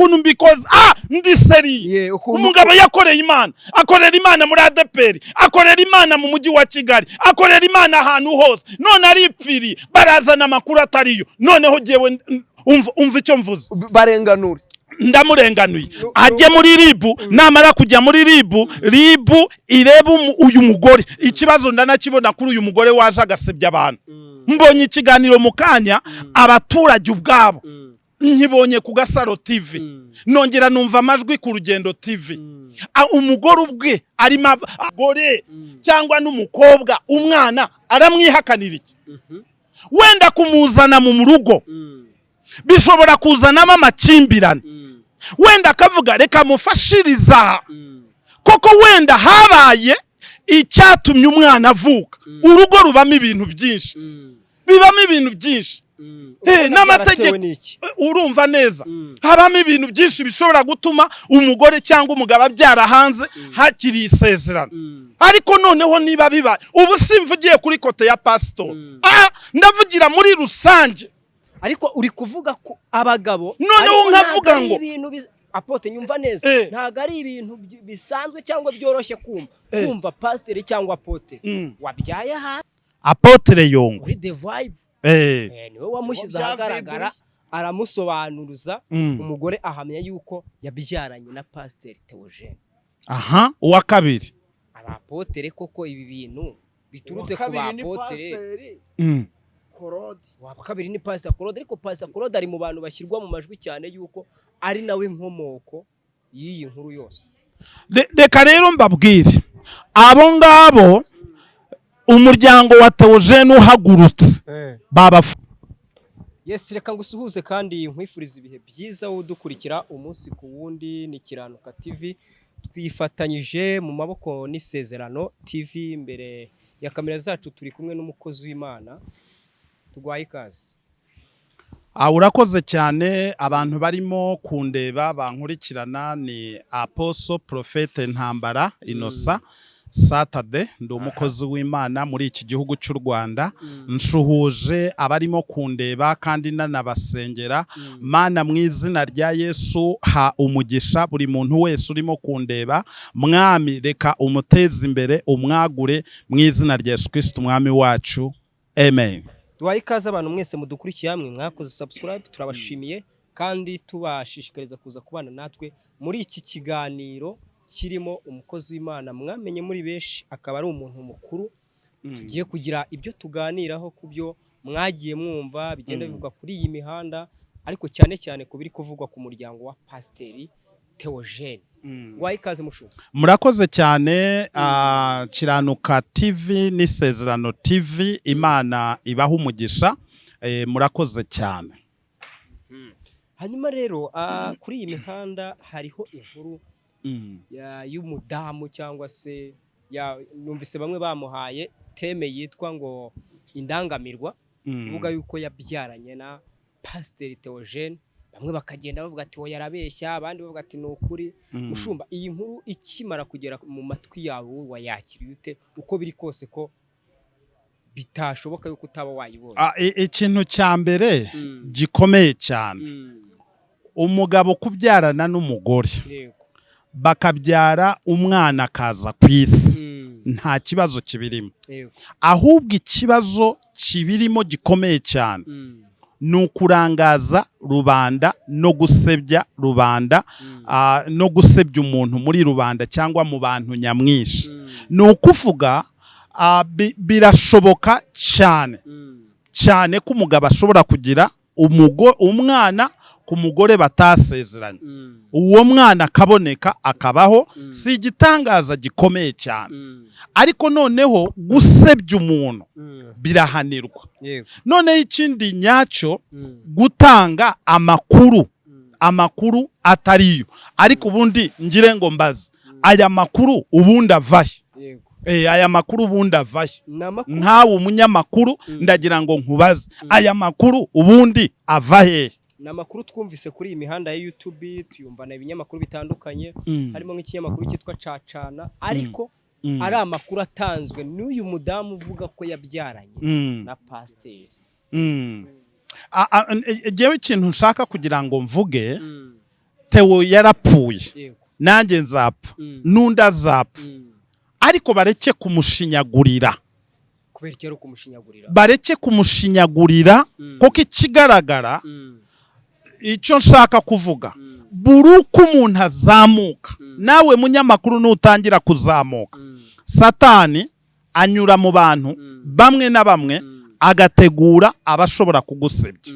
Ukuntu mbikoze, ndi sérieux. Ye, ukuntu- Umugabo yakoreye Imana, akorera Imana muri ADEPR, akorera Imana mu mujyi wa Kigali, akorera Imana ahantu hose, none aripfiriye, barazana amakuru atariyo. Noneho jyewe umva icyo mvuze. Barenganure. Ndamurenganuye, ajye muri RIB. Namara kujya muri RIB, RIB irebe uyu mugore. Ikibazo ndanakibona kuri uyu mugore waje agasebya abantu. Mbonye ikiganiro mu kanya, abaturage ubwabo, nkibonye ku Gasaro TV, nongera numva amajwi ku Rugendo TV. Umugore ubwe arimo abagore cyangwa n'umukobwa, umwana aramwihakanira. Iki wenda kumuzana mu rugo bishobora kuzanamo amakimbirane. Wenda akavuga reka mufashiriza koko, wenda habaye icyatumye umwana avuka. Urugo rubamo ibintu byinshi, bibamo ibintu byinshi. N'amategeko. Urumva neza, habamo ibintu byinshi bishobora gutuma umugore cyangwa umugabo abyara hanze hakiri isezerano. Ariko noneho niba bibaye, ubu simvugiye kuri côté ya pasitori, ndavugira muri rusange. Ariko uri kuvuga ko abagabo Noneho ariko nkavuga ntabwo ari ngo- ibintu apôtre, nyumva neza, ntabwo ari ibintu bisanzwe cyangwa byoroshye kumva kumva pasiteri cyangwa apôtre wabyaye hanze. Apôtre Yongwe. Kuri The Vibe. Niwe wamushyize Ngo ahagaragara, byaviguriye. aramusobanuza, umugore ahamya yuko yabyaranye na Pasiteri Theogene. Aha, uwa kabiri. Abapôtre koko, ibi bintu biturutse ku Uwa kabiri ni bapôtre. Pasiteri Korode. Wa kabiri ni Pasiteri Claude, ariko Pasiteri Claude ari mu bantu bashyirwa mu majwi cyane yuko ari nawe nkomoko y'iyi nkuru yose. Reka rero mbabwire, abo ngabo umuryango wa Theogene uhagurutse babafu. Yes, reka ngusuhuze kandi nkwifuriza ibihe byiza wowe udukurikira umunsi ku wundi. Ni Kiranuka TV, twifatanyije mu maboko n'Isezerano TV. Imbere ya kamera zacu turi kumwe n'umukozi w'Imana. Tugwaye ikaze. Urakoze cyane. Abantu barimo kundeba bankurikirana, ni Apostle Prophète Ntambara Innocent Saturday, ndi umukozi w'Imana muri iki gihugu cy'u Rwanda. Nshuhuje abarimo kundeba kandi nanabasengera. Mana, mu izina rya Yesu, ha umugisha buri muntu wese urimo kundeba. Mwami, reka umuteze imbere, umwagure mu izina rya Yesu Kristo Umwami wacu, amen. Duhaye ikaze abantu mwese mudukurikiye hamwe, mwakoze subscribe, turabashimiye kandi tubashishikariza kuza kubana natwe muri iki kiganiro kirimo umukozi w'Imana mwamenye muri benshi, akaba ari umuntu mukuru. Tugiye kugira ibyo tuganiraho ku byo mwagiye mwumva bigenda bivugwa kuri iyi mihanda, ariko cyane cyane ku biri kuvugwa ku muryango wa Pasiteri Theogene. Waha ikaze, mushumba. Murakoze cyane, Kiranuka TV n'Isezerano TV, Imana ibaha umugisha. Murakoze cyane. Hanyuma rero, kuri iyi mihanda hariho inkuru y'umudamu cyangwa se numvise bamwe bamuhaye thème yitwa ngo indangamirwa, uvuga yuko yabyaranye na Pasiteri Theogene. Bamwe bakagenda bavuga ati oya, arabeshya, abandi bavuga ati ni ukuri. Mushumba, iyi nkuru ikimara kugera mu matwi yawe, wayakiriye ute? Uko biri kose ko bitashoboka yuko utaba wayibonye. Ikintu cya mbere gikomeye cyane, umugabo kubyarana n'umugore, bakabyara umwana akaza ku isi, nta kibazo kibirimo. Ahubwo ikibazo kibirimo gikomeye cyane ni ukurangaza rubanda no gusebya rubanda, no gusebya umuntu muri rubanda cyangwa mu bantu nyamwinshi. Ni ukuvuga, birashoboka cyane cyane ko umugabo ashobora kugira umwana ku mugore batasezeranye, uwo mwana akaboneka akabaho, si igitangaza gikomeye cyane. Ariko noneho gusebya umuntu birahanirwa. Noneho ikindi nyacyo, gutanga amakuru atariyo. Ariko ubundi ngire ngo mbaze, aya makuru ubundi avahe? Aya makuru ubundi avahe? Ni amakuru Nkawe umunyamakuru, ndagira ngo nkubaze, aya makuru ubundi ava hehe? Ni amakuru twumvise kuri iyi mihanda ya YouTube, tuyumvana ibinyamakuru bitandukanye, harimo nk'ikinyamakuru cyitwa Cacana, ariko ari amakuru atanzwe n'uyu mudamu uvuga ko yabyaranye na pasiteri. Jewe ikintu nshaka kugira ngo mvuge, Theo yarapfuye, nanjye nzapfa, n'undi azapfa, ariko bareke kumushinyagurira. Kubera icyo ari ukumushinyagurira? Bareke kumushinyagurira, kuko ikigaragara, icyo nshaka kuvuga, buri uko umuntu azamuka, nawe munyamakuru nutangira kuzamuka, Satani anyura mu bantu bamwe na bamwe, agategura abashobora kugusebya.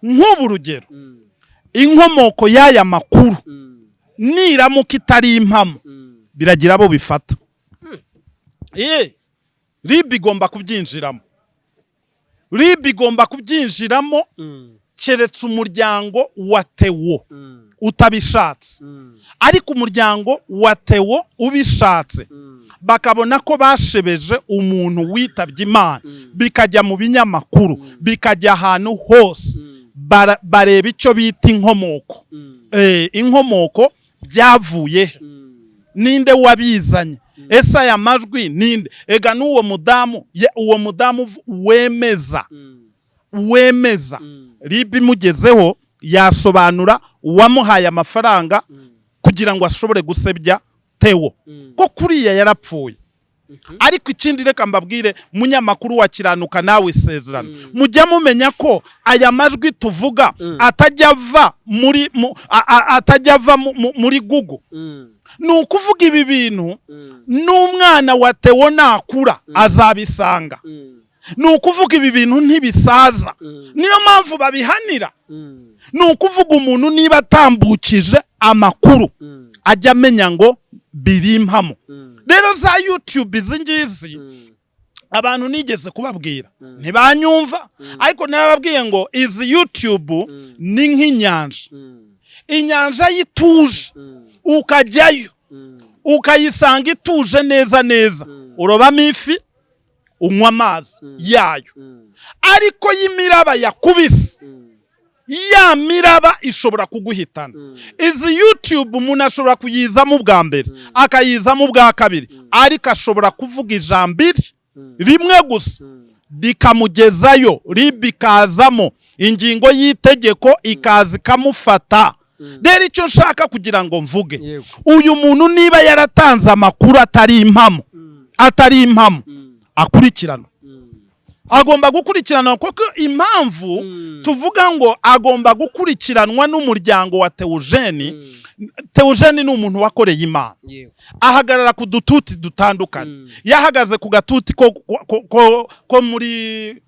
Nk'ubu urugero, inkomoko y'aya makuru niramuka itari impamo, biragira abo bifata. RIB igomba kubyinjiramo, RIB igomba kubyinjiramo, keretse umuryango wa Theo utabishatse. Ariko umuryango wa Theo ubishatse, bakabona ko bashebeje umuntu witabye Imana, bikajya mu binyamakuru, bikajya ahantu hose, bareba icyo bita inkomoko. Inkomoko byavuye he? Ninde wabizanye? Ese aya majwi ninde? Ega n'uwo mudamu, uwo mudamu wemeza, RIB imugezeho yasobanura uwamuhaye amafaranga kugira ngo ashobore gusebya Theo, ko kuriya yarapfuye. Ariko ikindi, reka mbabwire, munyamakuru wa Kiranuka nawe Isezerano, mujya mumenya ko aya majwi tuvuga atajya ava muri atajya ava muri Google. Ni ukuvuga ibi bintu n'umwana wa Theo nakura azabisanga. Ni ukuvuga ibi bintu ntibisaza, niyo mpamvu babihanira. Ni ukuvuga umuntu niba atambukije amakuru, ajya amenya ngo biri impamo. Rero za YouTube izi ngizi, abantu nigeze kubabwira ntibanyumva, ariko narababwiye ngo izi YouTube ni nk'inyanja. Inyanja yituje, ukajyayo ukayisanga ituje neza neza, urobamo ifi, unywa amazi yayo. Ariko y'imiraba yakubise, ya miraba ishobora kuguhitana. Izi YouTube umuntu ashobora kuyizamo ubwa mbere, akayizamo ubwa kabiri, ariko ashobora kuvuga ijambo iri rimwe gusa rikamugezayo, RIB ikazamo, ingingo y'itegeko ikaza ikamufata. Rero icyo nshaka kugira ngo mvuge, uyu muntu niba yaratanze amakuru atari impamo, atari impamo, akurikirana, agomba gukurikiranwa, kuko impamvu tuvuga ngo agomba gukurikiranwa n'umuryango wa Teogene, Teogene ni umuntu wakoreye Imana, ahagarara ku dututi dutandukanye. Yahagaze ku gatuti ko muri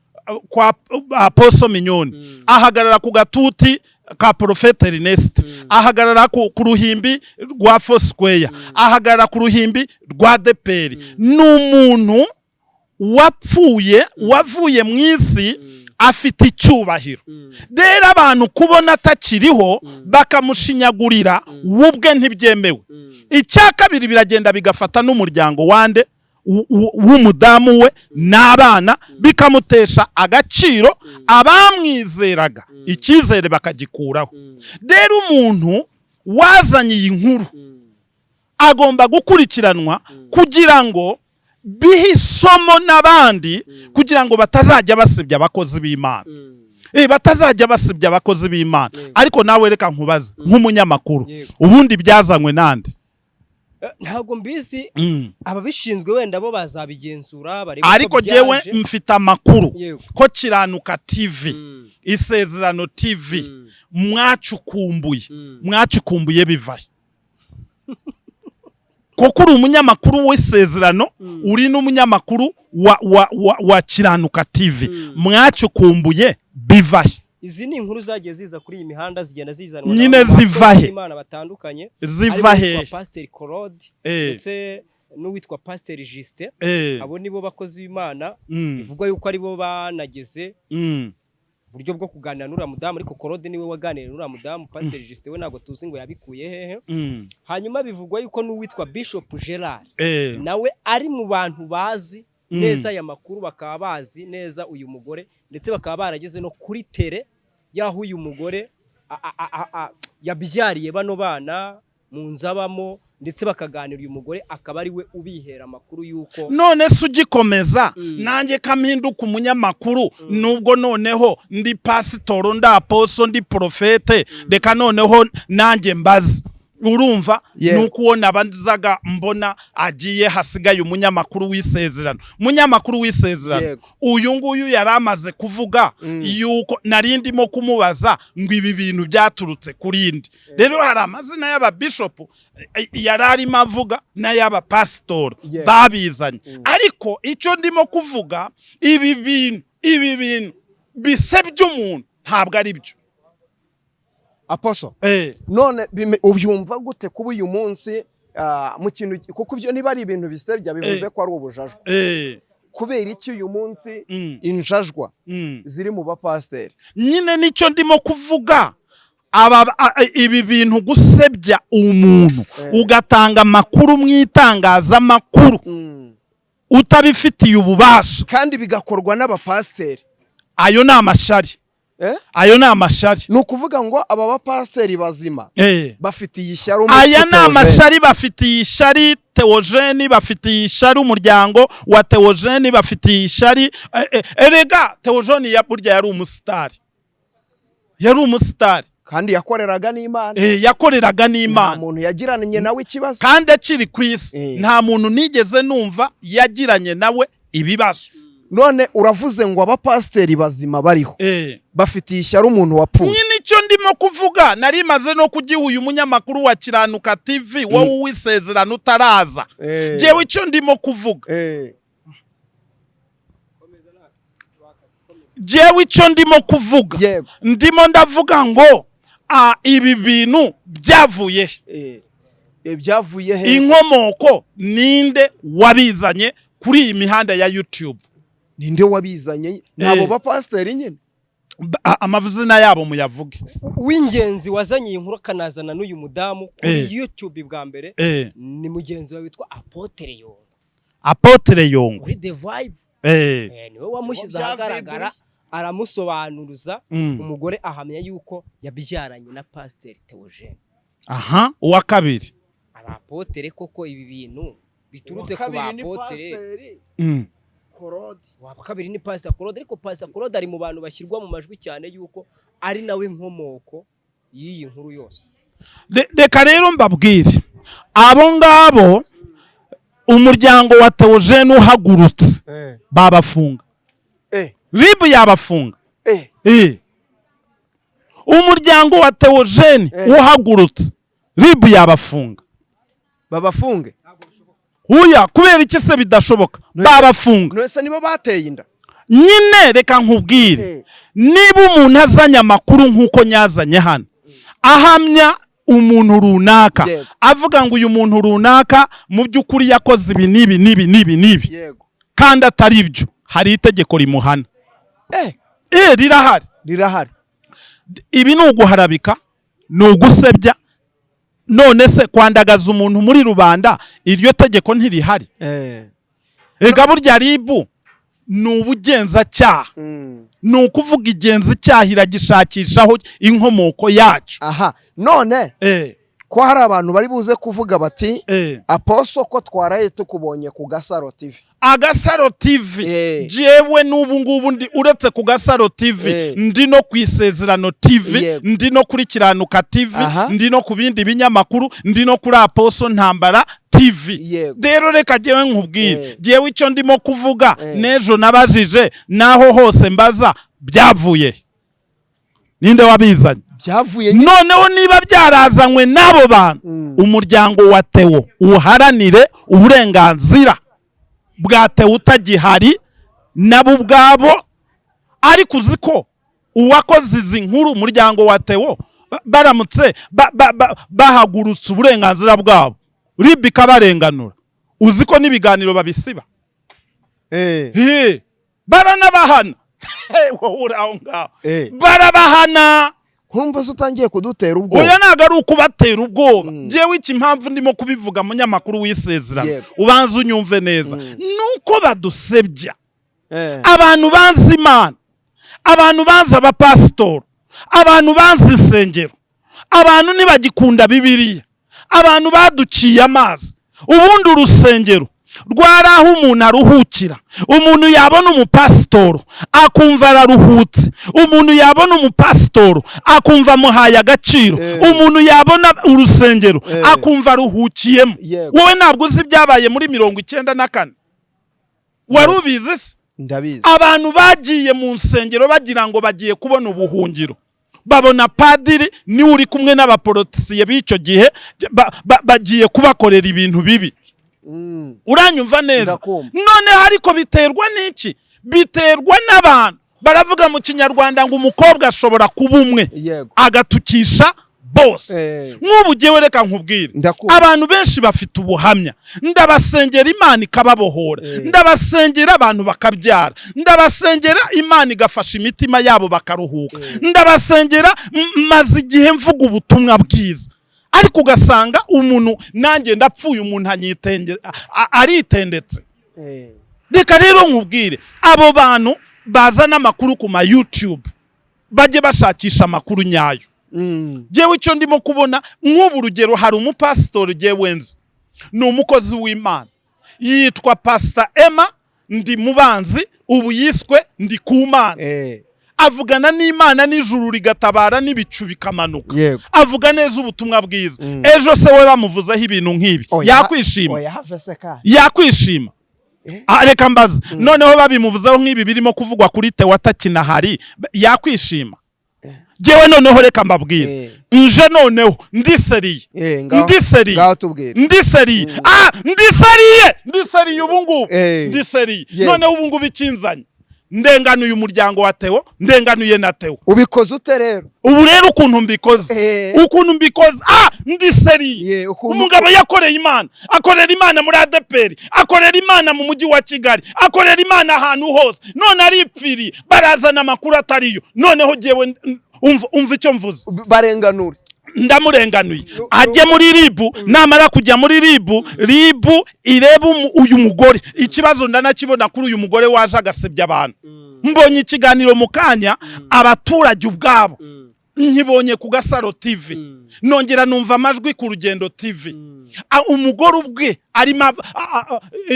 kwa Apostle Mignone, ahagarara ku gatuti ka Prophète Ernest, ahagarara ku ruhimbi rwa Foursquare, ahagarara ku ruhimbi rwa ADEPR. Ni umuntu wapfuye, wavuye mu isi afite icyubahiro. Rero abantu kubona atakiriho bakamushinyagurira, we ubwe ntibyemewe. Icya kabiri, biragenda bigafata n'umuryango wande, w'umudamu we n'abana, bikamutesha agaciro, abamwizeraga icyizere bakagikuraho. Rero umuntu wazanye iyi nkuru agomba gukurikiranwa kugira ngo bihe isomo n'abandi, kugira ngo batazajya basebya abakozi b'Imana. Batazajya basebya abakozi b'Imana. Ariko nawe reka nkubaze nk'umunyamakuru, ubundi byazanywe nande? Ntabwo mbizi. Ababishinzwe wenda bo bazabigenzura barebe uko Ariko jyewe byaje. mfite amakuru ko Kiranuka TV, Isezerano TV, mwacukumbuye. Mwacukumbuye bivahe? Kuko uri umunyamakuru w'Isezerano, uri n'umunyamakuru wa Kiranuka TV, mwacukumbuye bivahe? Izi ni inkuru zagiye ziza kuri iyi mihanda, zigenda zizanwa Nyine n'abantu ziva bakozi he? b'Imana batandukanye, Ziva harimo he? uwitwa Pasiteri Claude ndetse n'uwitwa Pasiteri Justin. Abo nibo bakozi b'Imana bivugwa yuko aribo banageze uburyo bwo kuganira n'uriya mudamu, ariko Claude niwe waganiriye n'uriya mudamu. Pasiteri Justin we ntabwo tuzi ngo yabikuye hehe. Hanyuma bivugwa yuko n'uwitwa Bishop Gerard nawe ari mu bantu bazi neza aya makuru, bakaba bazi neza uyu mugore, ndetse bakaba barageze no kuri terrain y'aho uyu mugore yabyariye bano bana mu nzu abamo. ndetse bakaganira, uyu mugore akaba ari we ubihera amakuru y'uko None se ugikomeza, nanjye kampinduka umunyamakuru, nubwo noneho ndi pasitoro, ndi apostle, ndi prophète, reka noneho nanjye mbaze. Urumva, nuko uwo nabazaga mbona agiye, hasigaye umunyamakuru w'isezerano, umunyamakuru w'isezerano. Uyu nguyu yari amaze kuvuga yuko nari ndimo kumubaza ngo ibi bintu byaturutse kuri ndi. Rero hari amazina y'ababishopu yari arimo avuga n'ay'abapasitori babizanye, ariko icyo ndimo kuvuga, ibi bintu bisebya umuntu ntabwo ari byo. Apostle, none ubyumva gute kuba uyu munsi mu kintu, kuko ibyo niba ari ibintu bisebya bivuze ko ari ubujajwa, kubera iki uyu munsi injajwa ziri mu bapasiteri? Nyine nicyo ndimo kuvuga. Aba ibi bintu, gusebya umuntu, ugatanga amakuru mu itangazamakuru utabifitiye ububasha, kandi bigakorwa n'abapasiteri, ayo ni amashyari. Ayo ni amashyari. Ni ukuvuga ngo aba bapasiteri bazima bafitiye ishyari Aya ni Theogene. amashyari. Bafitiye ishyari Teogene, bafitiye ishyari umuryango wa Teogene, bafitiye ishyari. Erega Teogene ya burya yari umusitari, yari umusitari. Kandi yakoreraga n'Imana. Yakoreraga Nta n'Imana. muntu yagiranye nawe ikibazo. Kandi akiri ku isi, nta muntu nigeze numva yagiranye nawe ibibazo. None uravuze ngo abapasiteri bazima bariho bafitiye ishyari umuntu wapfuye. Nyine icyo ndimo kuvuga, nari maze no kugiha uyu munyamakuru wa Kiranuka TV, wowe uwisezerano utaraza. Jewe icyo ndimo kuvuga, jewe icyo ndimo kuvuga, ndimo ndavuga ngo ibi bintu byavuye he? Byavuye he? Inkomoko ninde wabizanye kuri iyi mihanda ya YouTube? Ninde wabizanye? Nabo bapasiteri nyine. Amazina yabo muyavuge. Uw'ingenzi wazanye iyi nkuru akanazana n'uyu mudamu kuri YouTube bwa mbere ni mugenzi wawe witwa Apôtre Yongo. Apôtre Yongo. Kuri The Vibe. Niwe wamushyize Ngo ahagaragara, aramusobanuza, umugore ahamya yuko yabyaranye na Pasiteri Theogene. Aha, uwa kabiri? Abapotere koko, ibi bintu biturutse ku Uwa kabiri ni bapotere. Pasiteri Korode. Wa kabiri ni Pastor Claude, ariko Pastor Claude ari mu bantu bashyirwa mu majwi cyane yuko ari nawe nkomoko y'iyi nkuru yose. Reka rero mbabwire, abo ngabo umuryango wa Theogene uhagurutse babafunga. RIB yabafunga. Umuryango wa Theogene uhagurutse, RIB yabafunga. Babafunge? Uya, kubera iki se bidashoboka? Babafunga. None nibo bateye inda? Nyine reka nkubwire, niba umuntu azanye amakuru nk'uko nyazanye hano, ahamya umuntu runaka, avuga ngo uyu muntu runaka mu by'ukuri yakoze ibi n'ibi n'ibi n'ibi n'ibi, kandi atari byo, hari itegeko rimuhana. Rirahari. Rirahari. Ibi ni uguharabika, ni ugusebya. None se kwandagaza umuntu muri rubanda, iryo tegeko ntirihari? Ega burya RIB ni ubugenzacyaha, ni ukuvuga igenza icyaha iragishakishaho inkomoko yacyo. Aha none ko hari abantu bari buze kuvuga bati: "Apostle, ko twaraye tukubonye ku Gasaro TV." Agasaro TV? Jewe n'ubu ngubu ndi, uretse ku Gasaro TV, ndi no ku Isezerano TV, ndi no kuri Kiranuka TV, ndi no ku bindi binyamakuru, ndi no kuri Apostle Ntambara TV. Rero reka jewe nkubwire, jewe icyo ndimo kuvuga, n'ejo nabajije naho hose mbaza byavuye, ninde wabizanye? Byavuye. Noneho niba byarazanywe n'abo bantu, umuryango wa Tewo uharanire uburenganzira bwa Tewo utagihari nabo ubwabo. Ariko uzi ko uwakoze izi nkuru, umuryango wa Tewo baramutse bahagurutse uburenganzira bwabo, RIB ikabarenganura, uzi ko n'ibiganiro babisiba? Baranabahana. Wowe uri aho ngaho, barabahana. Nkumva se utangiye kudutera ubwoba. Oya, ntabwo ari ukubatera ubwoba. Jewe iki, impamvu ndimo kubivuga, munyamakuru w'isezerano, ubanza unyumve neza, nuko badusebya. Abantu banzi Imana, abantu banzi abapasitori, abantu banzi insengero, abantu ntibagikunda Bibiliya. Abantu baduciye amazi. Ubundi urusengero rwari aho umuntu aruhukira. Umuntu yabona umupasitoro akumva araruhutse, umuntu yabona umupasitoro akumva amuhaye agaciro, umuntu yabona urusengero akumva aruhukiyemo. Wowe ntabwo uzi ibyabaye muri 94? Wari ubizi se? Ndabizi. Abantu bagiye mu nsengero bagira ngo bagiye kubona ubuhungiro, babona padiri niwe uri kumwe n'abaporotisiye b'icyo gihe, bagiye kubakorera ibintu bibi. Uranyumva neza? Ndakumva. Noneho ariko biterwa n'iki? Biterwa n'abantu. Baravuga mu Kinyarwanda ngo umukobwa ashobora kuba umwe agatukisha bose. Nk'ubu jyewe, reka nkubwire, Ndakumva. abantu benshi bafite ubuhamya. Ndabasengera, Imana ikababohora. Ndabasengera, abantu bakabyara. Ndabasengera, Imana igafasha imitima yabo bakaruhuka. Ndabasengera, maze igihe mvuga ubutumwa bwiza, ariko ugasanga umuntu, nanjye ndapfuye, umuntu aritendetse. Reka rero nkubwire, abo bantu bazana amakuru ku ma YouTube bajye bashakisha amakuru nyayo. Jyewe icyo ndimo kubona, nk'ubu urugero, hari umupasitori jyewe nzi, ni umukozi w'Imana, yitwa Pasita Emma Ndi Mubanzi, ubu yiswe Ndikumana. Avugana n'Imana n'ijuru rigatabara n'ibicu bikamanuka. Avuga neza ubutumwa bwiza. Ejo se we bamuvuzeho ibintu nk'ibi, Oya, yakwishima? Oya, have se kandi. Yakwishima? Ah, reka mbaze, noneho babimuvuzeho nk'ibi birimo kuvugwa kuri Tewa atakinahari, yakwishima? Jyewe noneho reka mbabwire, nje noneho ndi sérieux. Ngaho. Ndi sérieux. Ngaho tubwire. Ndi sérieux, ah, ndi sérieux, ndi sérieux ubu ngubu. Ndi sérieux. Noneho ubu ngubu ikinzanye, ndenganuye umuryango wa Teo, ndenganuye na Teo. Ubikoze ute rero? Ubu rero ukuntu mbikoze, ukuntu mbikoze, ah, ndi sérieux. Umugabo yakoreye Imana, akorera Imana muri ADEPR, akorera Imana mu mujyi wa Kigali, akorera Imana ahantu hose, none aripfiriye, barazana amakuru atariyo. Noneho jyewe umva icyo mvuze. Barenganure. Ndamurenganuye, ajye muri RIB. Namara kujya muri RIB, RIB irebe uyu mugore. Ikibazo ndanakibona kuri uyu mugore waje agasebya abantu. Mbonye ikiganiro mu kanya, abaturage ubwabo, nkibonye ku Gasaro TV, nongera numva amajwi ku Rugendo TV. Umugore ubwe arimo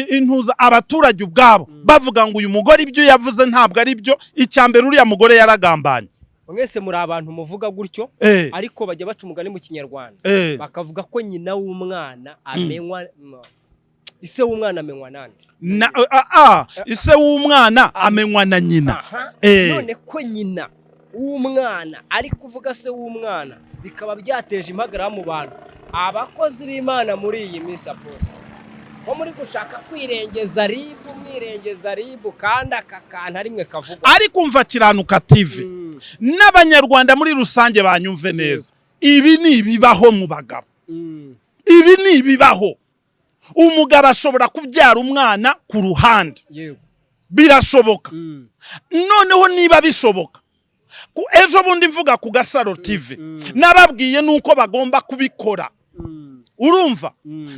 intuza, abaturage ubwabo bavuga ngo uyu mugore ibyo yavuze ntabwo ari byo. Icya mbere, uriya mugore yaragambanye. Mwese muri abantu muvuga gutyo, ariko bajya baca umugani mu Kinyarwanda, bakavuga ko nyina w'umwana amenywa, ise w'umwana amenywa nande? Na ise w'umwana amenywa na nyina. None ko nyina w'umwana ari kuvuga se w'umwana, bikaba byateje impagarara mu bantu, abakozi b'Imana muri iyi minsi, apostle, ko muri gushaka kwirengeza RIB, mwirengeza RIB, kandi aka kantu ari mwe kavugwa? Ariko umva, Kiranuka TV n'Abanyarwanda muri rusange banyumve neza, ibi ni ibibaho mu bagabo. Ibi ni ibibaho. Umugabo ashobora kubyara umwana ku ruhande. Birashoboka. Noneho niba bishoboka, ejo bundi mvuga ku Gasaro TV, nababwiye nuko bagomba kubikora. Urumva,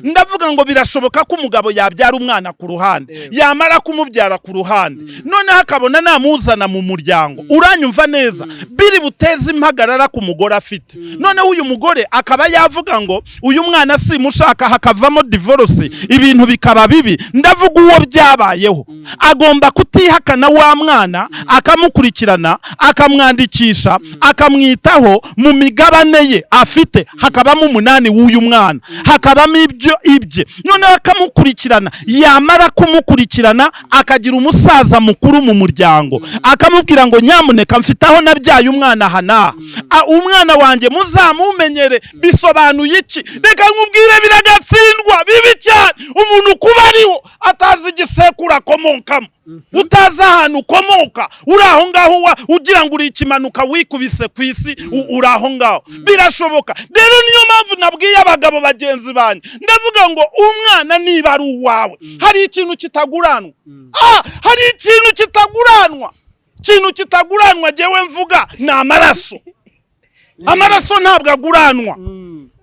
ndavuga ngo birashoboka ko umugabo yabyara umwana ku ruhande, yamara kumubyara ku ruhande, noneho akabona namuzana mu muryango, uranyumva neza, biri buteze impagarara ku mugore afite. Noneho uyu mugore akaba yavuga ngo uyu mwana simushaka, hakavamo divorce, ibintu bikaba bibi. Ndavuga uwo byabayeho agomba kutihakana wa mwana, akamukurikirana, akamwandikisha, akamwitaho. Mu migabane ye afite hakabamo umunani w'uyu mwana, hakabamo ibyo ibye, noneho akamukurikirana. Yamara kumukurikirana, akagira umusaza mukuru mu muryango, akamubwira ngo nyamuneka, mfite aho nabyaye umwana aha n'aha. Umwana wanjye muzamumenyere. Bisobanuye iki? Reka nkubwire, biragatsindwa bibi cyane umuntu kuba ariho atazi igisekuru akomokamo, utazi ahantu ukomoka, uri aho ngaho ugira ngo uri ikimanuka wikubise ku isi, uri aho ngaho. Birashoboka rero, niyo mpamvu nabwiye abagabo bagenzi banjye, ndavuga ngo umwana niba ari uwawe, hari ikintu kitaguranwa. Hari ikintu kitaguranwa, ikintu kitaguranwa jyewe mvuga ni amaraso. Amaraso ntabwo aguranwa.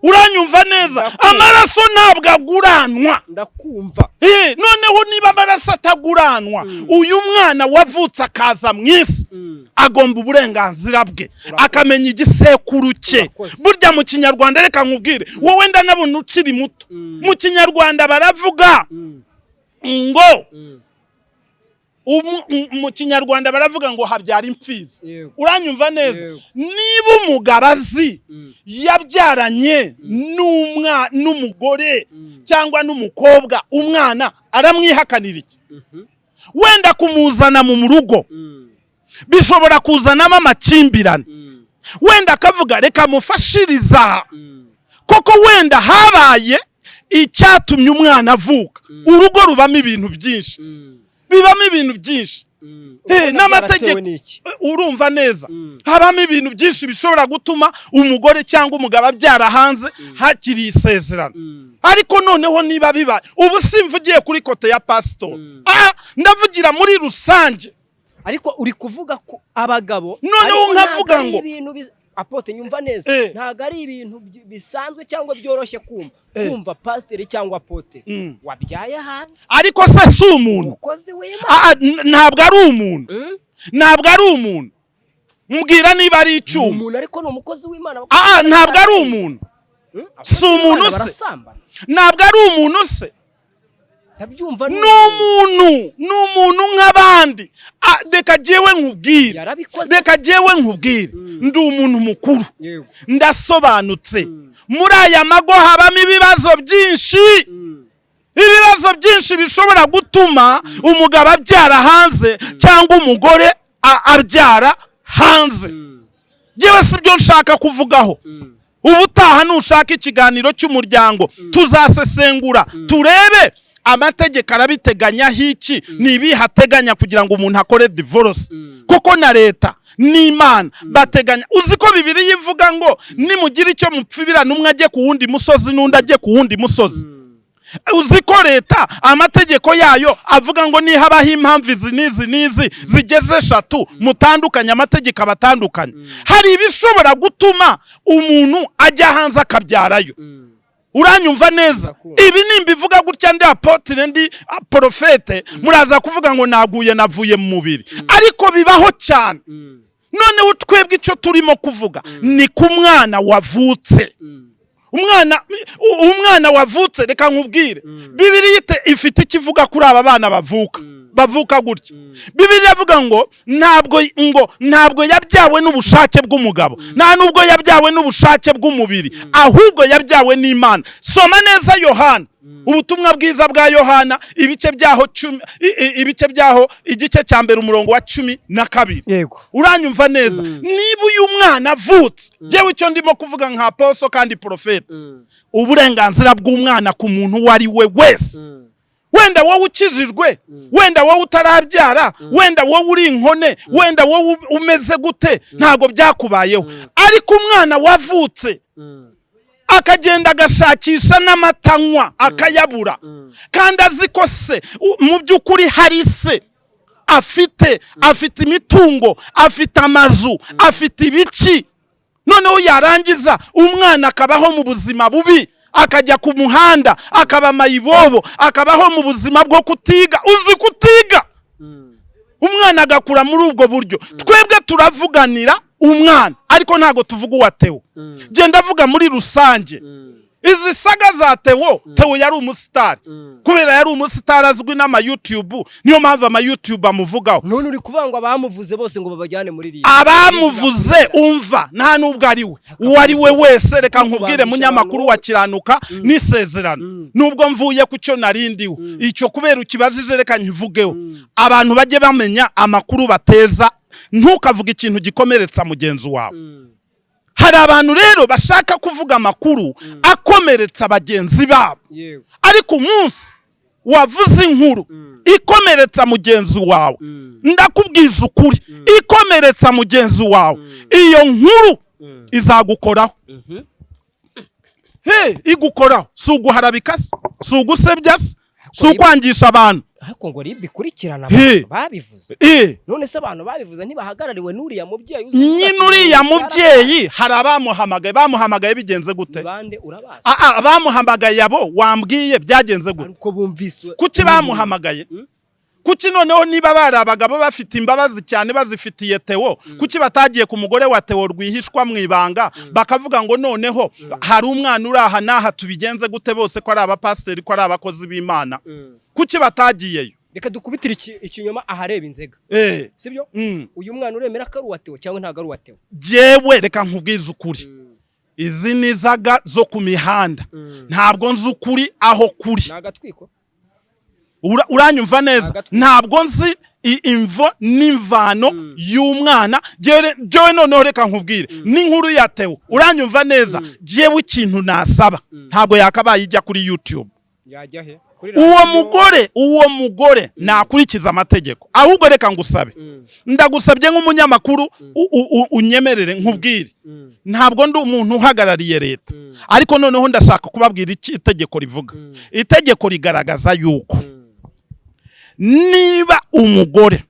Uranyumva neza? Ndakumva. Amaraso ntabwo aguranwa. Ndakumva. Noneho niba amaraso ataguranwa, uyu mwana wavutse akaza mu isi agomba uburenganzira bwe, akamenya igisekuru cye. Urakoze. Burya mu Kinyarwanda, reka nkubwire wowe, ndanabona ukiri muto, mu Kinyarwanda baravuga ngo mu Kinyarwanda baravuga ngo habyara imfizi. Uranyumva neza? Yego. Niba umugabo azi yabyaranye n'umugore cyangwa n'umukobwa umwana, aramwihakanira iki? Wenda kumuzana mu rugo bishobora kuzanamo amakimbirane. Wenda akavuga reka mufashiriza koko, wenda habaye icyatumye umwana avuka. Urugo rubamo ibintu byinshi, bibamo ibintu byinshi. Ubona N'amategeko. byaratewe n'iki? Urumva neza? Habamo ibintu byinshi bishobora gutuma umugore cyangwa umugabo abyara hanze hakiri isezerano. Ariko noneho niba bibaye, ubu simvugiye kuri côté ya pasitori, ndavugira muri rusange. Ariko uri kuvuga ko abagabo Noneho ariko nkavuga ntabwo ari ibintu apôtre, nyumva neza, ntabwo ari ibintu bisanzwe cyangwa byoroshye kumva, kumva pasiteri cyangwa apôtre wabyaye hanze. Ariko se si umuntu? Umukozi w'Imana. Ntabwo ari umuntu? Ntabwo ari umuntu? Mbwira niba ari Ni icyuma. umuntu, ariko ni umukozi w'Imana. Ntabwo ari umuntu? Abakozi Si umuntu b'Imana se? barasambana. Ntabwo ari umuntu se? Ndabyumva. Ni umuntu, ni umuntu nk'abandi. Reka jyewe nkubwire. Yarabikoze. Reka jyewe nkubwire, ndi umuntu mukuru, ndasobanutse. Muri aya mago habamo ibibazo byinshi, ibibazo byinshi bishobora gutuma umugabo abyara hanze cyangwa umugore abyara hanze. Yewe, si byo nshaka kuvugaho. Ubutaha nushaka ikiganiro cy'umuryango tuzasesengura, turebe amategeko arabiteganyaho iki, ni ibihe ateganya kugira ngo umuntu akore divorce, kuko na leta n'Imana bateganya. Uzi ko Bibiliya ivuga ngo nimugira icyo mupfibirana, umwe ajye ku wundi musozi n'undi ajye ku wundi musozi? Uzi ko leta amategeko yayo avuga ngo nihabaho impamvu izi n'izi n'izi zigeze eshatu mutandukanye, amategeko abatandukanye? Hari ibishobora gutuma umuntu ajya hanze akabyarayo. Uranyumva neza? Ndakumva. Ibi nimbivuga gutya, ndi apôtre, ndi prophète, muraza kuvuga ngo naguye, navuye mu mubiri, ariko bibaho cyane. Noneho twebwe icyo turimo kuvuga ni ku mwana wavutse. Umwana wavutse, reka nkubwire, Bibiliya ifite icyo ivuga kuri aba bana bavuka gutya. Bibiliya iravuga ngo ntabwo yabyawe n'ubushake bw'umugabo, nta nubwo yabyawe n'ubushake bw'umubiri, ahubwo yabyawe n'Imana. Soma neza Yohana, Ubutumwa Bwiza bwa Yohana, ibice byaho 10, ibice byaho, igice cya mbere, umurongo wa 12. Uranyumva neza? Niba uyu mwana avutse, yewe, icyo ndimo kuvuga nka apôtre kandi prophète, uburenganzira bw'umwana ku muntu uwo ari we wese, wenda wowe ukijijwe, wenda wowe utarabyara, wenda wowe uri inkone, wenda wowe umeze gute, ntabwo byakubayeho, ariko umwana wavutse akagenda agashakisha n'amata anywa akayabura, kandi azi ko se mu by'ukuri hari se afite imitungo, afite amazu, afite ibiki, noneho yarangiza umwana akabaho mu buzima bubi, akajya ku muhanda, akaba mayibobo, akabaho mu buzima bwo kutiga. Uzi kutiga, umwana agakura muri ubwo buryo. Twebwe turavuganira umwana, ariko ntabwo tuvuga uwa Tewo. Genda avuga muri rusange izi saga za Tewo. Tewo yari umusitari. Kubera yari umusitari azwi n'ama YouTube, niyo mpamvu ama YouTube amuvugaho. None uri kuvuga ngo abamuvuze bose ngo babajyane muri riya? Abamuvuze, umva, nta nubwo ari we, uwo ari we wese. Reka nkubwire, munyamakuru wa Kiranuka n'Isezerano, nubwo mvuye ku cyo narindiwe icyo, kubera ukibajije reka nkivugeho. Abantu bajye bamenya amakuru bateza. Ntukavuge ikintu gikomeretsa mugenzi wawe. Hari abantu rero bashaka kuvuga amakuru akomeretsa bagenzi babo, ariko umunsi wavuze inkuru ikomeretsa mugenzi wawe, ndakubwiza ukuri, ikomeretsa mugenzi wawe, iyo nkuru izagukoraho. He, igukoraho. Si uguharabika se? Si ugusebya se? Si ukwangisha abantu? Ariko ngo RIB ikurikirana He. abantu babivuze. Eh. None se abantu babivuze ntibahagarariwe n'uriya mubyeyi uzi Nyine ati, uriya mubyeyi hari abamuhamagaye. Bamuhamagaye bigenze gute? Ni bande? Urabazi? Ah, ah, bamuhamagaye abo wambwiye byagenze gute? Ariko bumvise. Kuki bamuhamagaye? Kuki noneho niba bari abagabo bafite imbabazi cyane bazifitiye Theo, kuki batagiye ku mugore wa Theo rwihishwa mu ibanga, bakavuga ngo noneho hari umwana uri aha n'aha, tubigenze gute, bose ko ari abapasiteri, ko ari abakozi b'Imana? Kuki batagiyeyo? Reka dukubitire ikinyoma ahareba inzega. Sibyo? Mm. Uyu mwana uremera ko ari uwa Theo cyangwa ntabwo ari uwa Theo? Jewe reka nkubwize ukuri, izi ni zaga zo ku mihanda, ntabwo nzi ukuri aho kuri. Ni agatwiko. Uranyumva neza? Agatwi. Ntabwo nzi imvo n'imvano y'umwana. Jewe noneho reka nkubwire n'inkuru ya Theo, uranyumva neza? Jewe ikintu nasaba, ntabwo yakabaye ijya kuri YouTube. Yajya he? Kuri Uwo radiyo? mugore, uwo mugore nakurikiza amategeko. Ahubwo reka ngusabe, ndagusabye nk'umunyamakuru, unyemerere nkubwire. Ntabwo ndi umuntu uhagarariye leta, ariko noneho ndashaka kubabwira iki itegeko rivuga. Itegeko rigaragaza yuko niba umugore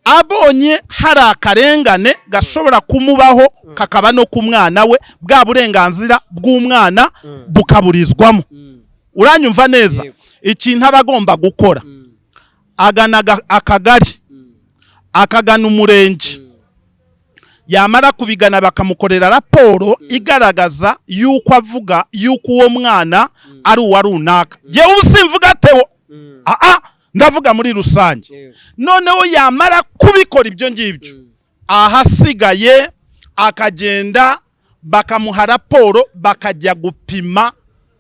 abonye hari akarengane gashobora kumubaho, kakaba no ku mwana we, bwa burenganzira bw'umwana bukaburizwamo, uranyumva neza? Yego. Ikintu aba agomba gukora, agana akagari, akagana umurenge. Yamara kubigana, bakamukorera raporo igaragaza yuko avuga yuko uwo mwana ari uwa runaka. Jyewe ubu simvuga Theo, aa, ndavuga muri rusange. Noneho yamara kubikora ibyo ngibyo, ahasigaye akagenda bakamuha raporo, bakajya gupima,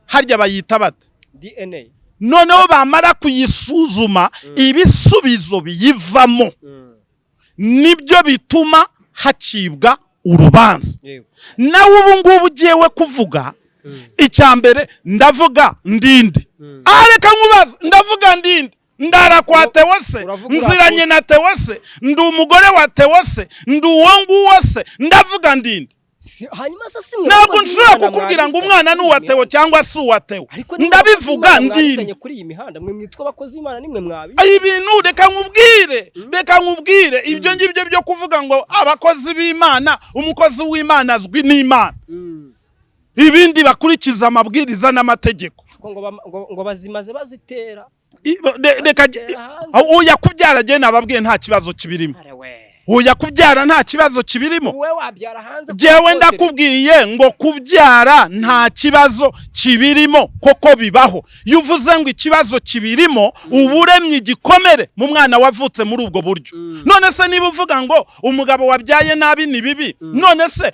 harya bayita bate? DNA. Noneho bamara kuyisuzuma, ibisubizo biyivamo nibyo bituma hacibwa urubanza. Nawe ubu ngubu ugiyewe kuvuga, icya mbere ndavuga ndinde? Aha reka nkubaze, ndavuga ndinde? Ndara kwa Theo se? Uravuga. Nziranye na Theo se? Ndi umugore wa Theo se? Ndi uwo nguwo se? Ndavuga ndinde? Hanyuma se si mwe Ntabwo bakozi nshobora b'Imana kukubwira ngo mwabizanye umwana ni uwa kuri iyi Theo mihanda? cyangwa si uwa Theo. Ariko niba Ndabivuga abakozi b'Imana ndinde? mwabizanye kuri iyi mihanda, mwe mwitwa abakozi b'Imana, nimwe mwabi Ibintu, reka nkubwire, reka nkubwire, ibyo ngibyo byo kuvuga ngo abakozi b'Imana, umukozi w'Imana azwi n'Imana, ibindi bakurikiza amabwiriza n'amategeko. Ko ngo bazimaze bazitera. Reka Bazitera hanze. Oya, kubyara jye nababwiye nta kibazo kibirimo. Are we. Oya, kubyara nta kibazo kibirimo. Wowe wabyara hanze kuri Jewe hoteli. ndakubwiye ngo kubyara nta kibazo kibirimo, koko bibaho. Iyo uvuze ngo ikibazo kibirimo, uba uremye igikomere mu mwana wavutse muri ubwo buryo. None se niba uvuga ngo umugabo wabyaye nabi ni bibi, none se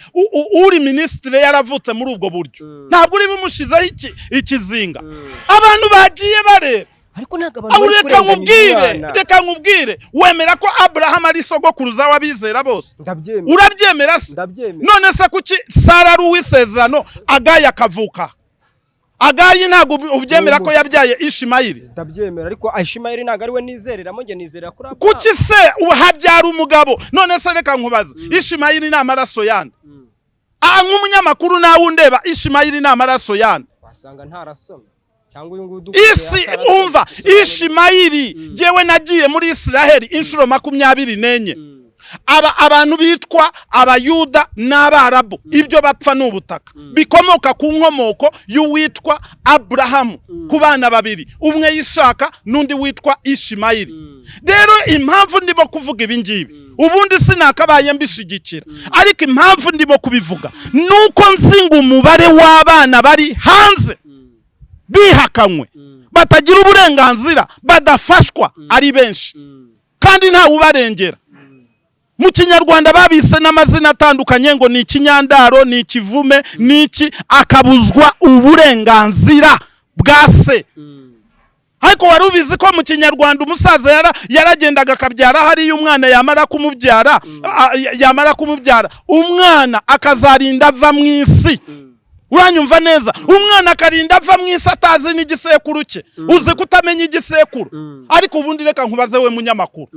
uri minisitiri yaravutse muri ubwo buryo, ntabwo uri bumushizeho ikizinga? Abantu bagiye bareba. Ariko ntabwo abantu Aho bari reka kurenganya nkubwire, umwana. reka nkubwire, wemera ko Aburahamu ari sogokuruza w'abizera bose? Ndabyemera. Urabyemera se? Ndabyemera. None se kuki Sara ari uw'isezerano, Agayi akavuka? Agayi ntabwo ubyemera ko yabyaye Ishimayeli? Ndabyemera, ariko Ishimayeli ntabwo ari we nizereramo, njye nizerera kuri Aburahamu. Kuki se habyara umugabo? None se reka nkubaze, Ishimayeli ni amaraso yande? Ah, nk'umunyamakuru nawe undeba, Ishimayeli ni amaraso yande? Wasanga ntarasomye, cyangwa uyu nguyu udukuriye Isi atarasomye. umva, Ishimayeli, jyewe nagiye muri Isiraheli inshuro 24. Aba abantu bitwa Abayuda n'Abarabu, ibyo bapfa ni ubutaka, bikomoka ku nkomoko y'uwitwa Aburahamu, ku bana babiri, umwe Yishaka n'undi witwa Ishimayeli. Rero impamvu ndimo kuvuga ibi ngibi, ubundi sinakabaye mbishigikira, ariko impamvu ndimo kubivuga ni uko nzi ngo umubare w'abana bari hanze bihakanywe, batagira uburenganzira, badafashwa, ari benshi, kandi ntawe ubarengera. Mu Kinyarwanda babise n'amazina atandukanye, ngo ni ikinyandaro, ni ikivume, ni iki, akabuzwa uburenganzira bwa se. Ariko wari ubizi ko mu Kinyarwanda umusaza yaragendaga akabyara hariya umwana, yamara kumubyara, yamara kumubyara, umwana akazarinda ava mu isi? Uranyumva neza? Umwana akarinda ava mu isi atazi n'igisekuru cye. Uzi kutamenya igisekuru? Ariko ubundi reka nkubaze, we munyamakuru.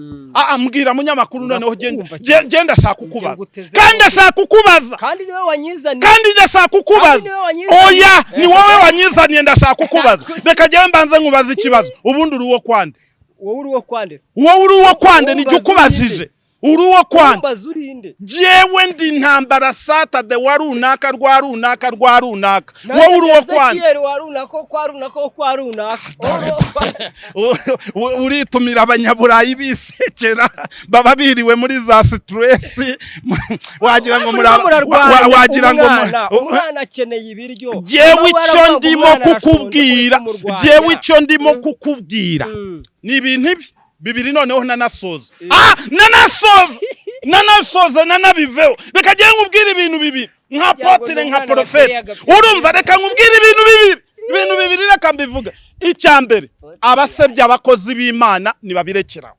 Mbwira munyamakuru noneho. Ndakumva cyane. Genda, ashaka kukubaza. Nguteze Kandi yombi. ndashaka kukubaza. Kandi niwe wanyizaniye. Kandi ndashaka kukubaza. Kandi niwe wanyizaniye. Oya, ni wowe wanyizaniye. Ndashaka kukubaza. Reka njyewe mbanze nkubaze ikibazo. Ubundi uri uwo kwande? Wowe uri uwo kwande se? Wowe uri uwo kwande? Wowe Nijye umbaza ukubajije. urinde. Uri uwo kwande? Umbaza urinde. Jewe ndi Ntambara Satade wa runaka rwa runaka rwa runaka. Wowe uri uwo kwande? Ezekiyeli wa runaka kwa runaka kwa runaka. Wowe uri uwo kwande. Uritumira abanyaburayi bisekera, baba biriwe muri za stress, wagira ngo Murimo murarwanya. Wagira ngo Umwana akeneye ibiryo. Jewe Nawe icyo aravuga ngo ndimo umwana arashonje, kukubwira, uri kumurwanya. jewe icyo ndimo kukubwira ni ibintu ibi bibiri. Noneho nanasoza, nanasoza, nanabiveho. Reka njyewe nkubwire ibintu bibiri nka Kugira ngo apôtre, nka n'umwana prophète. bateye agapira. Urumva, reka nkubwire ibintu bibiri, ibintu bibiri, reka mbivuge. Icya mbere, abasebya abakozi b'Imana nibabirekeraho,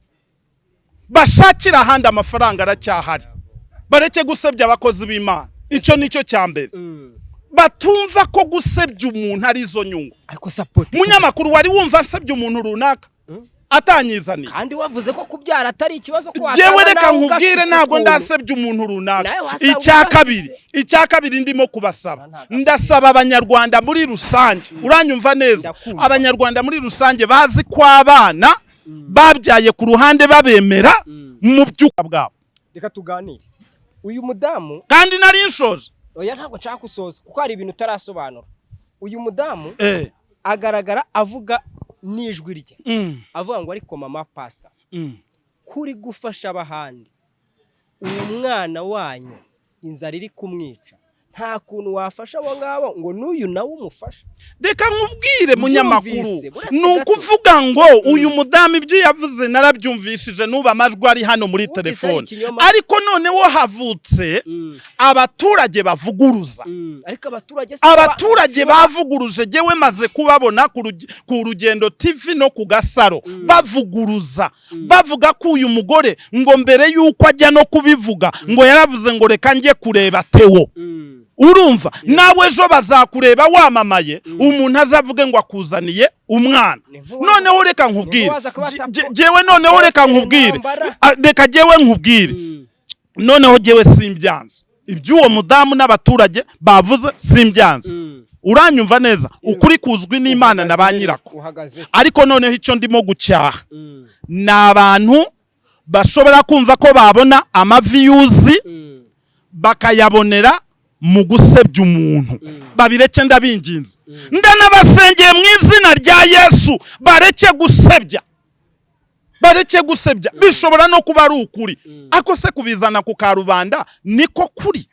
bashakira ahandi, amafaranga aracyahari. Bareke gusebya abakozi b'Imana. Icyo nicyo cya mbere. Batumva ko gusebya umuntu ari izo nyungu. Ariko support. Munyamakuru, wari wumva nsebya umuntu runaka atanyizaniye? Kandi wavuze ko kubyara atari ikibazo, ko Jewe wasanga reka nawe nkubwire, ugafite ntabwo ukuntu. ndasebya umuntu runaka. Nawe wasanga Icya ugafite. kabiri, icya kabiri ndimo kubasaba, Ntabwo. ndasaba Abanyarwanda muri rusange, uranyumva neza? Ndakumva. Abanyarwanda muri rusange bazi ko abana babyaye ku ruhande babemera mu by'ukuri bwabo. Reka tuganire uyu mudamu. Kandi nari nshoje. Oya, ntabwo nshaka gusoza kuko hari ibintu utarasobanura. Uyu mudamu agaragara avuga n'ijwi rye, avuga ngo: "Ariko mama pasita, kuri gufasha abahandi, uwo mwana wanyu inzara iri kumwica, nta kuntu wafasha abo ngabo ngo n'uyu nawe umufashe?" Reka nkubwire, munyamakuru. Mbyumvise, buretse Ni gato. ukuvuga ngo uyu mudamu ibyo yavuze narabyumvishije, n'ubu amajwi ari hano muri Wumvise ari telefone. ikinyoma? Ariko noneho havutse abaturage bavuguruza. Ariko abaturage si Abaturage bavuguruje, jyewe maze kubabona ku Rugendo TV no ku Gasaro, bavuguruza, bavuga ko uyu mugore ngo mbere y'uko ajya no kubivuga ngo yaravuze ngo: "Reka njye kureba Tewo." Urumva nawe ejo bazakureba wamamaye, umuntu azavuge ngo akuzaniye umwana. Noneho reka nkubwire. Ni nk'uwaza kuba Jyewe noneho reka nkubwire. Intambara. Ah, reka jyewe nkubwire. Noneho jyewe simbyanze iby'uwo mudamu n'abaturage bavuze, simbyanze. Uranyumva neza? Ukuri kuzwi n'Imana na ba nyirako. Uhagaze. Ariko noneho icyo ndimo gucyaha ni abantu bashobora kumva ko babona ama views, bakayabonera mu gusebya umuntu. Babireke, ndabinginze, ndanabasengeye mu izina rya Yesu, bareke gusebya, bareke gusebya. Bishobora no kuba ari ukuri, ariko se kubizana ku karubanda niko kuri,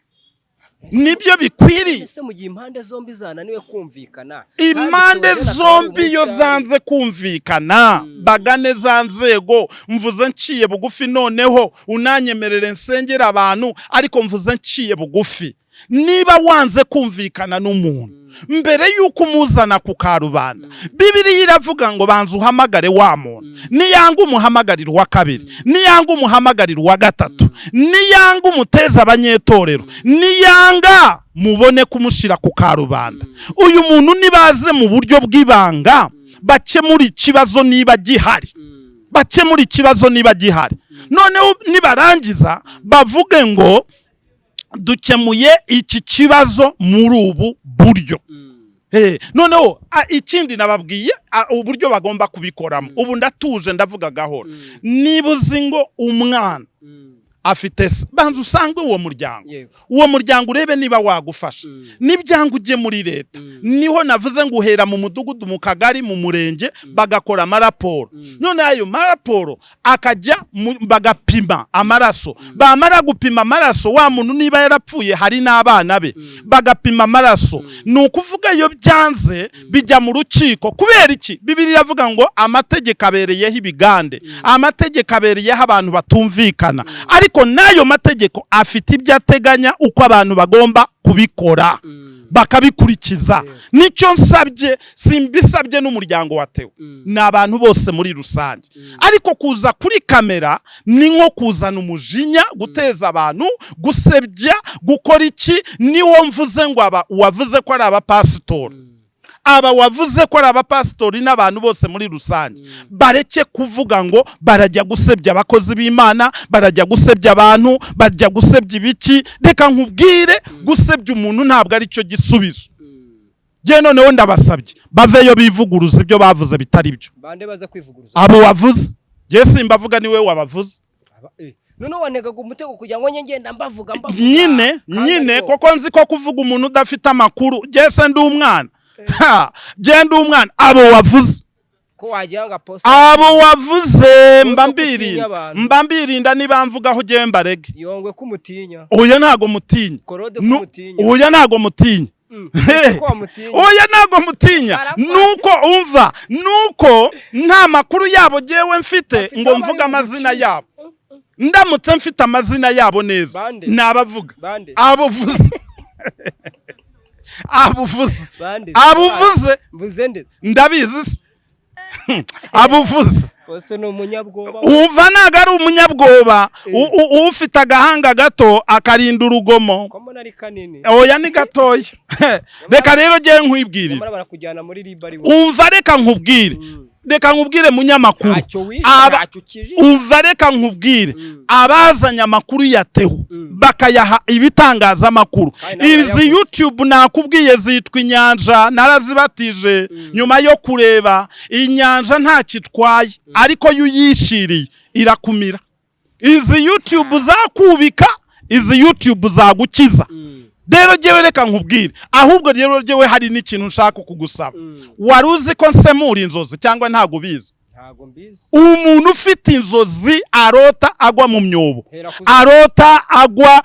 nibyo bikwiriye? Ese mu gihe impande zombi zananiwe kumvikana? Impande Kandi Theogene akaba ari zombi iyo umusitari. zanze kumvikana, bagane za nzego. Mvuze nciye bugufi, noneho unanyemerere nsengera abantu, ariko mvuze nciye bugufi: niba wanze kumvikana n'umuntu, mbere y'uko umuzana ku karubanda, Bibiliya iravuga ngo banza uhamagare wa muntu. Niyanga, umuhamagarira uwa kabiri. Niyanga, umuhamagarira uwa gatatu. Niyanga, umuteza abanyetorero. Niyanga, mubone kumushyira ku karubanda. Uyu muntu nibaze mu buryo bw'ibanga bakemura ikibazo niba gihari, bakemura ikibazo niba gihari. Noneho nibarangiza bavuge ngo dukemuye iki kibazo muri ubu buryo. Noneho ikindi nababwiye, uburyo bagomba kubikoramo. Ubu ndatuje, ndavuga gahoro. Niba uzi ngo umwana afite se, banza usange uwo muryango, uwo muryango urebe niba wagufasha. Nibyanga, ujye muri leta. Niho navuze ngo uhera mu mudugudu, mu kagari, mu murenge, bagakora amaraporo. None ayo maraporo akajya bagapima amaraso. Bamara gupima amaraso, wa muntu niba yarapfuye hari n'abana be, bagapima amaraso. Ni ukuvuga iyo byanze bijya mu rukiko. Kubera iki? Bibiliya iravuga ngo amategeko abereyeho ibigande, amategeko abereyeho abantu batumvikana. Ariko n'ayo mategeko afite ibyo ateganya uko abantu bagomba kubikora. Bakabikurikiza. Nicyo nsabye, simbisabye n'umuryango wa Theo, ni abantu bose muri rusange. Ariko kuza kuri kamera ni nko kuzana umujinya, guteza abantu, gusebya, gukora iki. Niwo mvuze ngo aba wavuze ko ari abapasitori, aba wavuze ko ari abapasitori n'abantu bose muri rusange, bareke kuvuga ngo barajya gusebya abakozi b'Imana, barajya gusebya abantu, barajya gusebya ibiki. Reka nkubwire, gusebya umuntu ntabwo ari cyo gisubizo. Njye noneho ndabasabye baveyo bivuguruza ibyo bavuze bitari byo. Bande baza kwivuguruza? Abo wavuze, njye simbavuga, niwe wabavuze. Noneho wanegaga umutego kugira ngo njye ngenda mbavuga mbavuga. Nyine. Kandi Nyine. ariko- Koko nzi ko kuvuga umuntu udafite amakuru, njye se ndi umwana? Ha, njye ndi umwana? Abo wavuze. Ko wagira ngo apostle Abo wavuze mba ko utinya mbirinda. abantu. Mba mbirinda, niba mvugaho ugiye mbarege. Yongwe kumutinya. Oya, ntago mutinya. Korode kumutinya. Oya, ntago mutinya. Ko wamutinya? Oya, ntago mutinya. Arakwanga. Nuko umva, nuko nta makuru yabo jyewe mfite Bafite ngo aho mvuge bari amazina bugucishe. yabo. Ndamutse mfite amazina yabo neza, Bande? nabavuga. Bande? Abo uvuze, abo uvuze. Bande? Abo uvuze. Mvuze ndetse? Ndabizi se, abo uvuze. Bose ni umunyabwoba. Umva, ntabwo ari umunyabwoba. Ufite agahanga gato akarinda urugomo. Ko mbona ari kanini? Oya, ni gatoya. Reka rero ngewe nkwibwirire. Nyamara barakujyana muri riba ari wowe. Umva, reka nkubwire, reka nkubwire munyamakuru. Ntacyo wishe, ntacyo ukijije. Umva, reka nkubwire, abazanye amakuru ya Theo bakayaha ibitangazamakuru, Kandi nawe izi urayavuze. YouTube nakubwiye zitwa inyanja, narazibatije nyuma yo kureba inyanja ntacyo itwaye, ariko yo uyishiriye irakumira. Izi YouTube zakubika, izi YouTube zagukiza. Rero jyewe reka nkubwire, ahubwo rero jyewe hari n'ikintu nshaka kugusaba. Wari uzi ko nsemura inzozi cyangwa ntabwo ubizi? Ntago mbizi. Umuntu ufite inzozi arota agwa mu myobo, Hera ku arota agwa,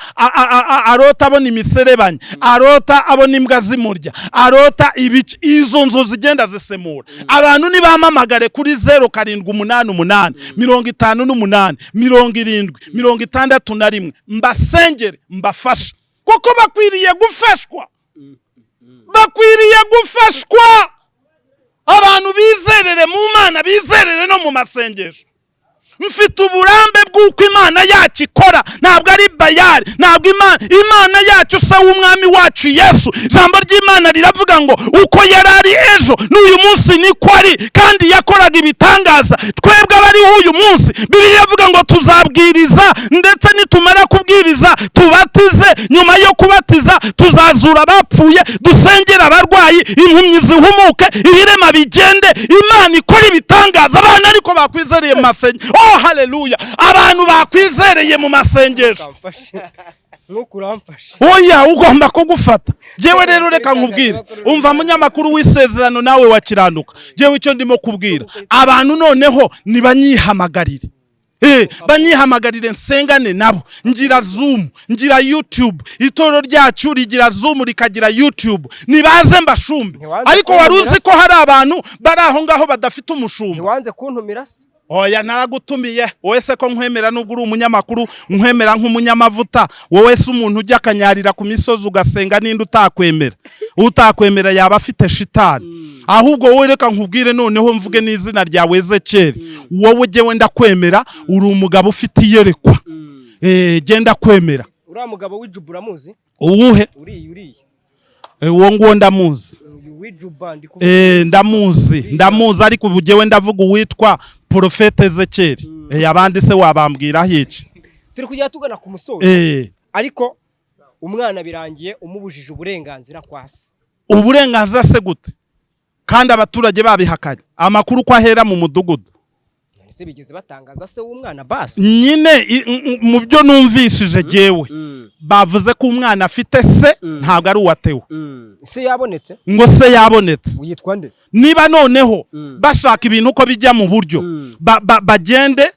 arota abona imiserebanya, arota abona imbwa zimurya, arota ibiki, izo nzozi igenda zisemura. Abantu nibampamagare kuri 0788 58 70 61, mbasengere, mbafashe, kuko bakwiriye gufashwa, bakwiriye gufashwa. Abantu bizerere mu Mana, bizerere no mu masengesho. Mfite uburambe bw'uko Imana yacu ikora, ntabwo ari Bayari, ntabwo Imana yacu se w'Umwami wacu Yesu. Ijambo ry'Imana riravuga ngo uko yari ari ejo n'uyu munsi niko ari, kandi yakoraga ibitangaza. Twebwe abariho uyu munsi, Bibiliya iravuga ngo tuzabwiriza, ndetse nitumara kubwiriza tubatize, nyuma yo kubatiza tuzazura abapfuye, dusengere abarwayi, impumyi zihumuke, ibirema bigende, Imana ikora ibitangaza. Abana ariko bakwizereye mu masengesho, oh haleluya, abantu bakwizereye mu masengesho. Ukamfashe nk'uko uramfashe. Oya, ugomba kugufata. Jewe rero reka nkubwire, umva munyamakuru w'isezerano nawe wakiranuka, jewe icyo ndimo kubwira abantu noneho nibanyihamagarire, banyihamagarire nsengane nabo. Ngira Zoom, ngira YouTube, itorero ryacu rigira Zoom, rikagira YouTube. Nibaze mbashumbe. Ntiwanze Ariko wari kuntumira uzi ko hari abantu bari aho ngaho badafite umushumba? Ntiwanze kuntumira se? Oya, naragutumiye. Wowe se ko nkwemera, nubwo uri umunyamakuru, nkwemera nk'umunyamavuta, wowe se umuntu ujya akanyarira ku misozi ugasenga, ninde utakwemera? Utakwemera yaba afite shitani. Ahubwo wowe reka nkubwire noneho, mvuge n'izina ryawe, Ezekeri. Wowe jyewe ndakwemera, uri umugabo ufite iyerekwa. Genda kwemera. Uriya mugabo w'ijuba uramuzi? Uwuhe? Uriya, uriya. Uwo nguwo ndamuzi. Uyu w'ijuba ndi kuvuga. Ndamuzi, ndamuzi, ariko ubu jyewe ndavuga uwitwa Porofete Ezekeri. Abandi se wabambwiraho iki? Turi kujya tugana ku musozo. Ariko umwana birangiye umubujije uburenganzira kwa se. Uburenganzira se gute kandi abaturage babihakanye? Amakuru ko ahera mu mudugudu. None se bigeze batangaza se w'umwana basi? Nyine mu byo numvishije jyewe, bavuze ko umwana afite se, ntabwo ari uwatewe. Se yabonetse? Ngo se yabonetse. Yitwa nde? Niba noneho bashaka ibintu uko bijya mu buryo, bagende.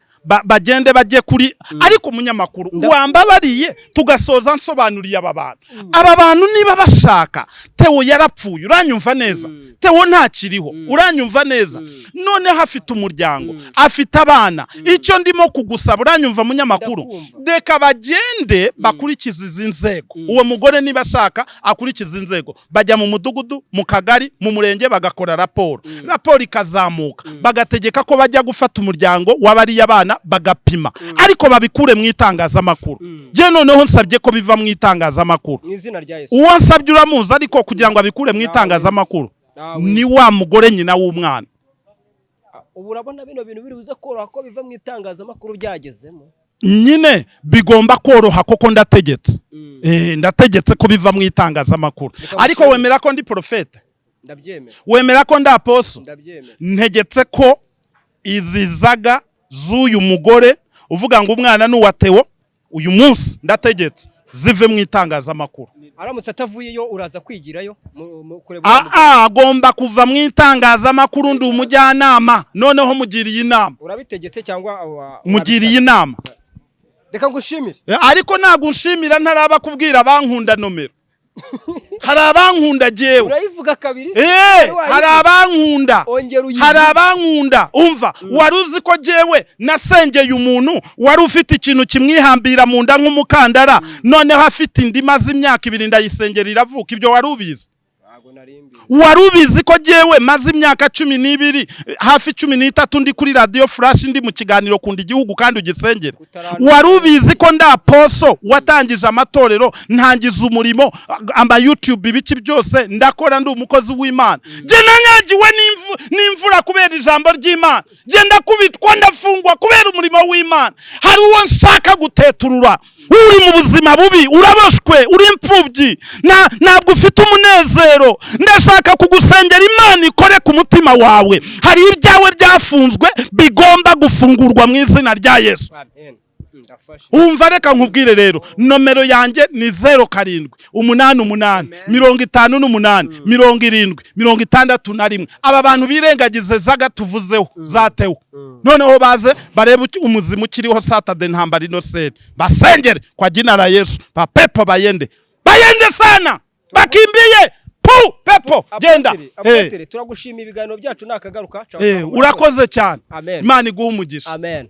bagende bajye kuri. Ariko umunyamakuru, wambabariye tugasoza nsobanuriye aba bantu. Aba bantu niba bashaka, Theo yarapfuye, uranyumva neza? Theo ntakiriho, uranyumva neza? Noneho afite umuryango, afite abana. Icyo ndimo kugusaba, uranyumva munyamakuru? Ndakumva. Reka bagende bakurikize izi nzego. Uwo mugore niba ashaka akurikiza inzego, bajya mu mudugudu, mu kagari, mu murenge, bagakora raporo, raporo ikazamuka, bagategeka ko bajya gufata umuryango w'abariya bana bagapima, ariko babikure mu itangazamakuru. Njye noneho nsabye ko biva mu itangazamakuru. Mu izina rya Yesu. Uwo nsabye uramuzi, ariko kugira ngo abikure mu itangazamakuru Ntawe ni nzi. wa mugore, nyina w'umwana. Ubu urabona bino bintu biri buze koroha ko biva mu itangazamakuru byagezemo? Nyine bigomba koroha koko ndategetse. Ndategetse ko biva mu itangazamakuru. Reka Ariko ngushimire. wemera ko ndi porofete? Ndabyemera. Wemera ko ndi apostle? Ndabyemera. Ntegetse ko izi zaga z'uyu mugore uvuga ngo umwana ni uwa Theo, uyu munsi ndategetse zive mu itangazamakuru. Aramutse atavuyeyo, uraza kwigirayo kureba uriya mugore? Agomba kuva mu itangazamakuru. Ndi umujyanama, noneho mugiriye inama. Urabitegetse cyangwa Mugiriye inama. Reka ngushimire. Ariko ntabwo nshimira ntaraba kubwira abankunda nomero. Hari abankunda jyewe. Urayivuga kabiri se? Eh, Wari hari wayivuze. abankunda. Ongera uyivuge. Hari abankunda. Umva, wari uzi ko jyewe nasengeye umuntu wari ufite ikintu kimwihambira mu nda nk'umukandara, noneho afite indi imaze imyaka 2, ndayisengera iravuka? Ibyo wari ubizi? Ntabwo nari mbizi. Wari ubizi ko jyewe maze imyaka 12, hafi 13, ndi kuri Radiyo Flash, ndi mu kiganiro Kunda Igihugu kandi Ugisengera? Wari ubizi ko ndi apostle watangije amatorero, ntangiza umurimo, ama YouTube, ibiki byose ndakora, ndi umukozi w'Imana? Jye nanyagiwe n'imvura kubera ijambo ry'Imana. Jye ndakubitwa, ndafungwa kubera umurimo w'Imana. Hari uwo nshaka guteturura uri mu buzima bubi, uraboshwe, uri imfubyi, ntabwo ufite umunezero. Ndashaka kugusengera, Imana ikore ku mutima wawe. Hari ibyawe byafunzwe bigomba gufungurwa mu izina rya Yesu. Amen. Ndafashe. Umva, reka nkubwire rero, nomero yanjye ni 0788587061. Aba bantu birengagize zaga tuvuzeho zatewe, noneho baze barebe umuzimu ukiriho. Satade ntambara inoseri, basengere kwa jina la Yesu. Papepo bayende, bayende sana, bakimbie pu pepo genda. Apotre, Apotre, turagushima. Ibiganiro byacu nakagaruka. Ciao, ciao. Urakoze cyane. Amen. Imana iguhe umugisha. Amen.